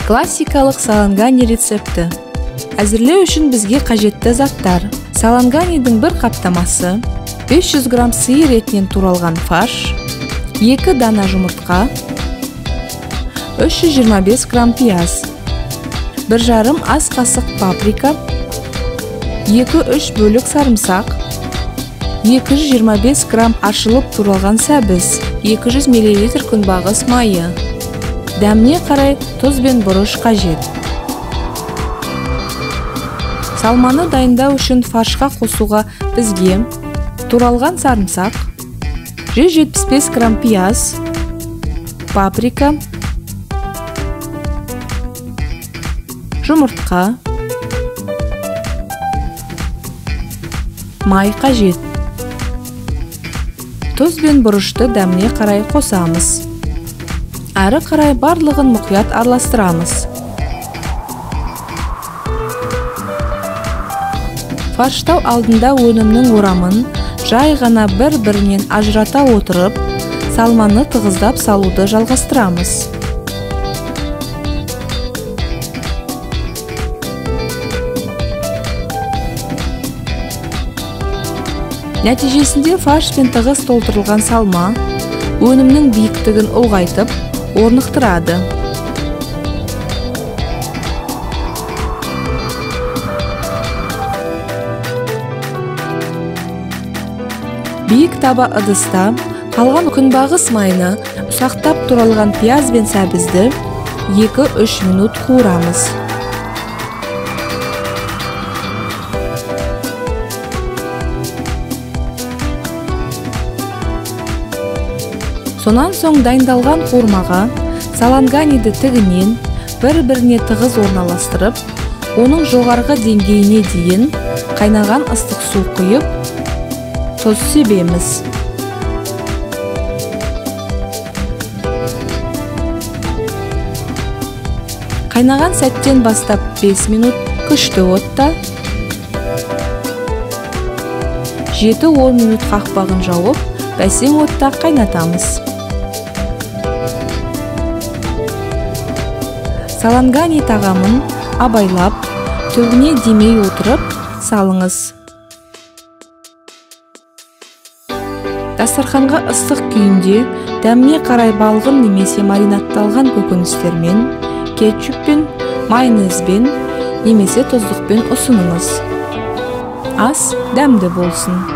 Классикалық салангани рецепті. Әзірлеу үшін бізге қажетті заттар: саланганидің бір қаптамасы, 500 грамм сиыр етінен туралған фарш, 2 дана жұмыртқа, 325 грамм пияз, 1,5 ас қасық паприка, 2-3 бөлік сарымсақ, 225 грамм аршылып туралған сәбіз, 200 мл күнбағыс майы. Дәміне қарай тұз бен бұрыш қажет. Салманы дайындау үшін фаршқа қосуға бізге туралған сарымсақ, 175 грамм пияз, паприка, жұмыртқа, май қажет. Тұз бен бұрышты дәміне қарай қосамыз. Әрі қарай барлығын мұқият араластырамыз. Фарштау алдында өнімнің орамын жай ғана бір-бірінен ажырата отырып, салманы тығыздап салуды жалғастырамыз. Нәтижесінде фаршпен тығыз толтырылған салма өнімнің биіктігін ұлғайтып, орнықтырады. Биік таба ыдыста қалған күнбағыс майына ұсақтап туралған пияз бен сәбізді 2-3 минут қуырамыз. Сонан соң дайындалған қуырмаға саланганиді тігінен бір-біріне тығыз орналастырып, оның жоғарғы деңгейіне дейін қайнаған ыстық су құйып, тұз себеміз. Қайнаған сәттен бастап 5 минут күшті отта, 7-10 минут қақпағын жауып, бәсең отта қайнатамыз. Салангани тағамын абайлап, түбіне демей отырып салыңыз. Дастарханға ыстық күйінде дәміне қарай балғын немесе маринадталған көкөністермен, кетчуппен, майонезбен немесе тұздықпен ұсыныңыз. Ас дәмді болсын.